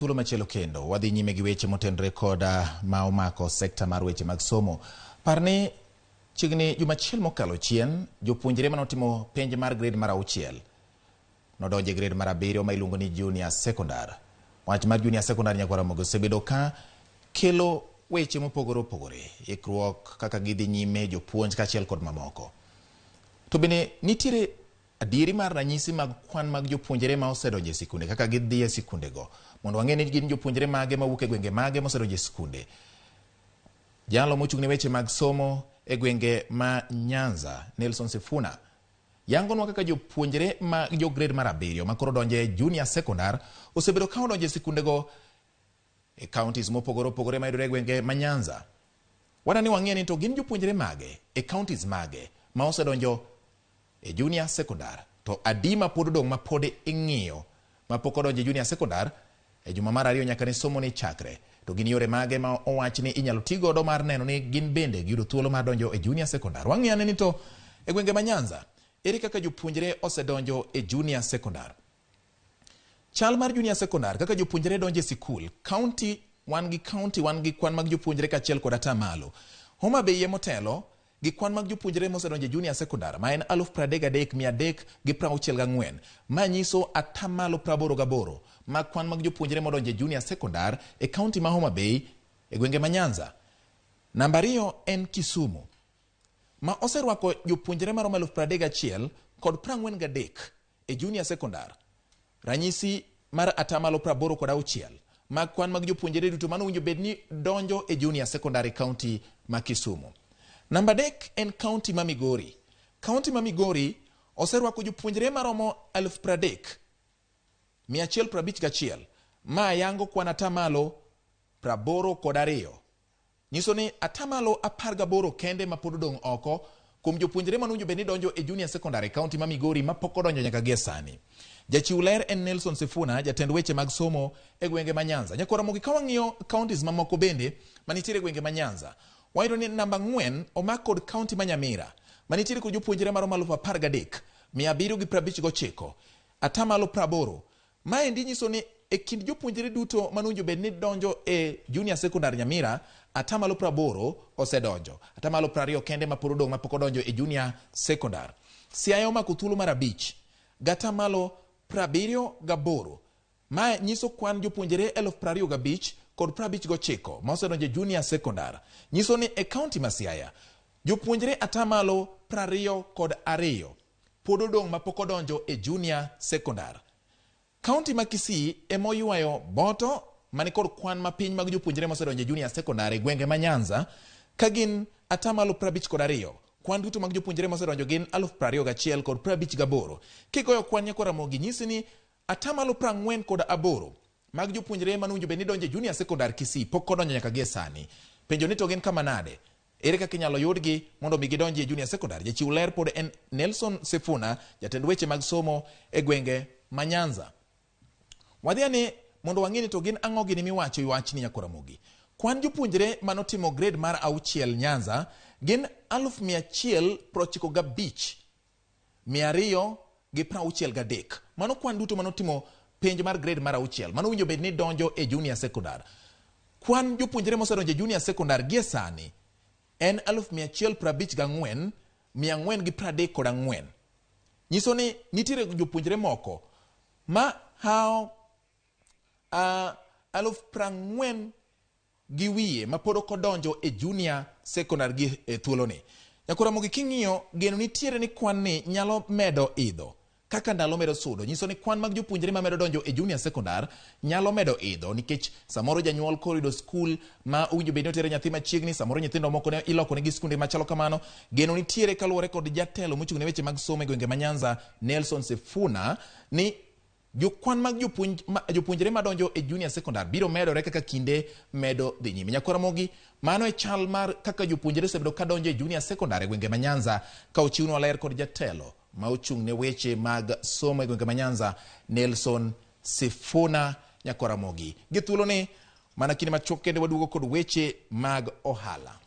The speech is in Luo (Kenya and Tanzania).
Thuolo machielo kendo, wadhi nyime gi weche motenore koda ma omako sekta mar weche mag somo. Par ni chiegni juma achiel mokalo chien, jopuonjre mane otimo penj mar grade mar auchiel nodonjo e grade mar abiriyo ma iluongo ni junior secondary. Wach mar junior secondary nyakwar Ramogi osebedo ka kelo weche mopogore opogore, ikruok kaka gidhi nyime, jopuonj kaachiel kod mamoko. To bende nitiere Adieri mar ranyisi mag kwan mag jopuonjre ma osedonjo e sikunde kaka gidhi e sikundego mondo wang'e ni gin jopuonjre mage mawuok e gwenge mage mosedonjo e sikunde. Jalo mochung' ne weche mag somo e gwenge ma Nyanza, Nelson Sifuna, yangonwa kaka jopuonjre ma jo grade mar abiriyo ma koro donjo e junior secondar osebedo ka odonjo e sikundego e counties mopogore opogore mayudore e gwenge ma Nyanza. Wadwa ni wang'e ni to gin jopuonjre mage e counties mage ma osedonjo e junior secondar to adi ma pod odong' ma pod ing'iyo ma pok odonjo e junior secondar e juma mar ariyo nyaka ne somo ni chakre. To gin yore mage ma owach ni inyalo ti godo mar neno ni gin bende giyudo thuolo mar donjo e junior secondar. Wang'iyo ane ni to e gwenge ma Nyanza ere kaka jopuonjre osedonjo e junior secondar. Chal mar junior secondar kaka jopuonjre donjo e sikul, county wan gi county wan gi kwan mag jopuonjre kaachiel kod atamalo. Homa Bay emotelo gi kwan mag jopuonjre mosedonjo e junior secondar ma en 33,364. Ma nyiso atamalo 88 mag kwan mag jopuonjre modonjo e junior secondar e county ma Homa Bay e gwenge ma Nyanza. Namba ariyo en Kisumu ma oserwako jopuonjre maromo 31,043 e junior secondar. Ranyisi mar atamalo 86 mag kwan mag jopuonjre duto mano owinjo bed ni donjo e junior secondary county ma Kisumu. Namba adek en county ma Migori. County ma Migori oserwako jopuonjre maromo 30,151 ma yango kwan atamalo 82. Nyiso ni atamalo 18 kende ma pod odong' oko kuom jopuonjre mane owinjo bed ni donjo e junior secondary e county ma Migori ma pok odonjo nyaka gie sani. Jachiw ler en Nelson Sifuna, jatend weche mag somo e gwenge ma Nyanza. Nyakwar Ramogi, ka wang'iyo counties mamoko bende manitiere e gwenge ma Nyanza, wayudo ni namba 4 omak kod county ma Nyamira manitiere kod jopuonjre maromo 13,759, atamalo 80. Maendi nyiso ni e kind jopuonjre duto mane owinjo bed ni donjo e junior secondary Nyamira, atamalo 80 osedonjo. Atamalo 20 kende ma pod odong' mapok odonjo e junior secondary. Siaya omako thuolo mar abich gatamalo 78. Mae nyiso kwan jopuonjre 25,059 ma osedonjo e junior secondary. Nyiso ni e county ma Siaya, jopuonjre atamalo 22 pod odong' mapok odonjo e junior secondary. County ma Kisii ema oywayo boto mani kod kwan mapiny mag jopuonjre mosedonjo e junior secondary e gwenge ma Nyanza ka gin atamalo 52. Kwan duto mag jopuonjre mosedonjo gin 21,058. Kigoyo kwan nyakwar Ramogi nyisi ni atamalo 48 mag jopuonjre mane owinjo bed ni donjo e junior secondary Kisii pok odonjo nyaka gie sani. Penjo ni to gin kama nade? Ere kaka inyalo yudgi mondo mi gidonji e junior secondary? Jachiw ler pod en Nelson Sifuna, jatend weche mag somo e gwenge ma Nyanza. Wadhi ane mondo wang'e ni to gin ang'o gini miwacho e wachni nyakwar Ramogi. Kwan jopuonjre manotimo grade mar auchiel Nyanza gin 195, 263. Mano kwan duto manotimo penj mar grade mar auchiel mano owinjo bed ni donjo e junior secondary. Kwan jopuonjre mosedonjo e junior secondary gie sani en 154, 434. Nyiso ni nitiere jopuonjre moko ma hawo 40,000 gi wiye ma pod ok odonjo e junior secondary gi e thuoloni. Nyakwar Ramogi king'iyo geno nitiere ni kwan ni nyalo medo idho kaka ndalo medo sudo, nyiso ni kwan mag jopuonjre ma medo donjo e junior secondary nyalo medo idho nikech samoro janyuol koro yudo skul ma owinjo bed ni otere nyathi machiegni, samoro nyithindo moko ne iloko negi skunde machalo kamano. Geno nitiere kaluwore kod jatelo mochung' ne weche mag somo e gwenge ma Nyanza Nelson Sifuna ni Jokwan mag jopuonjre madonjo e junior secondary biro medore kaka kinde medo dhi nyime. Nyakwar Ramogi, mano e chal mar kaka jopuonjre osebedo ka donjo e junior secondary e gwenge ma Nyanza ka ochiwnwa ler kod jatelo ma ochung' ne weche mag somo e gwenge ma Nyanza Nelson Sifuna. Nyakwar Ramogi, gi thuoloni mana kinde machuok kende waduogo kod weche mag ohala.